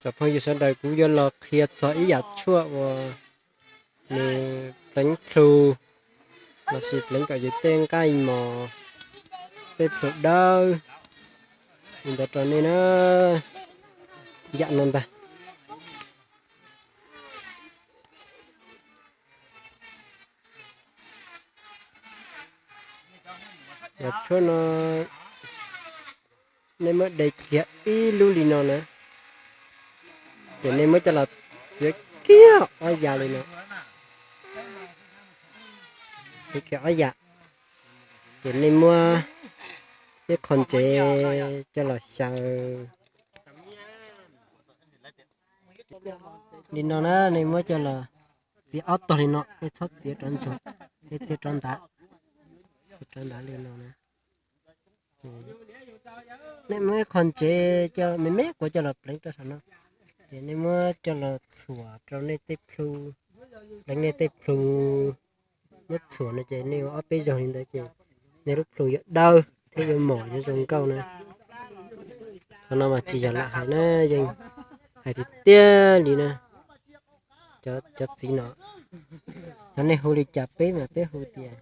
Cov phooj ywg sawv daws, kuv yuav los qhia txog ib yam tshuaj uas nws pleev plhu lossis pleev kom yus tej nqaij mos, tej plhu dawb li ntawd rau nej na. Yam no ntag. Yam tshuaj no nej muab de kiag ib lub li no na, ces nej muab coj los txiav kiag ob yam li no, txiav kiag ob yam, ces nej muab ib qho ntsev coj los xyaw li no na. Nej muab coj los txiav ob tog li no, nej txhob txiav rov ntxuag, nej txiav rov ntawd, txiav rov ntawd li no na. Nej muab ib qho ntsev coj me me quav coj los pleev rau saum no, ces nej muab coj los txhuam rau nej tej plhu, pleev nej tej plhu. Muab txhuam no ces nej ua ob peb zaug li ntawd ces nej lub plhu yuav dawb thiab yuav mos yuav zoo nkauj na. Qhov no mas tsis yog lam hais na, yeej hais tiag tiag li na. Cov txiv no, yog nej hu li cas peb mas peb hu tias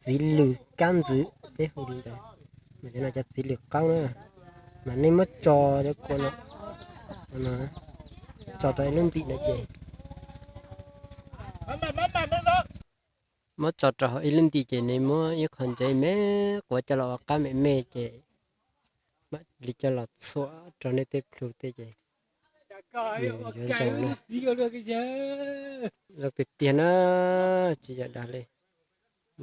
txiv lws kab ntxwv, peb hu li ntawd. Mas cov no cov txiv lws qaub na, mas nej muab tso cov kua no, tso rau ib lub ntim no ces, muab tso rau hauv ib lub ntim ces nej muab ib qho ntsev me quav coj los ua qab me me ces mam li coj los txhuam rau nej tej plhu tej ces nws yuav zoo na. Zoo tiag tiag na, tsis yog dag li.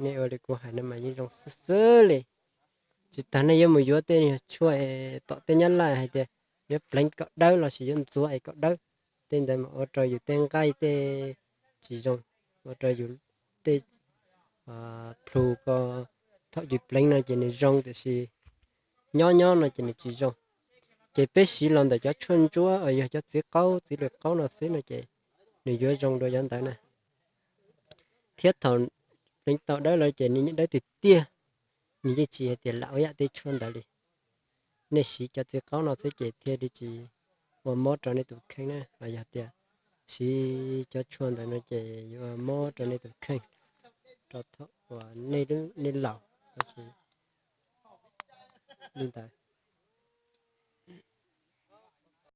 Nej ua li kuv hais no mas yeej zoo xwb xwb li. Tsis tas nej yuav mus yuav tej yog tshuaj tom tej nyab laj hais tias yuav pleev kom dawb lossis yuav ntxuav es kom dawb, tej ntawd mas ua rau yus tej nqaij tej tsis zoo, ua rau yus tej plhu ko thaum yus pleev no ces nws zoo tiam sis nyob nyob no ces nws tsis zoo. Ces peb siv los ntawm cov tshuaj ntsuab uas yog cov txiv qaub txiv lws qaub no xwb no ces nws yuav zoo dua cov ntawd na. Thiab thaum pleev tau dawb lawm ces nws yeej dawb tiag tiag, nws yeej tsis hais tias lam ua yam tej tshuaj ntawd li. Nej siv cov txiv qaub no xwb ces thiaj li tsis ua mob rau nej tus kheej na, los yog tias siv cov tshuaj ntawd no ces yuav mob rau nej tus kheej, rau thaum uas nej laus, tab sis li ntawd.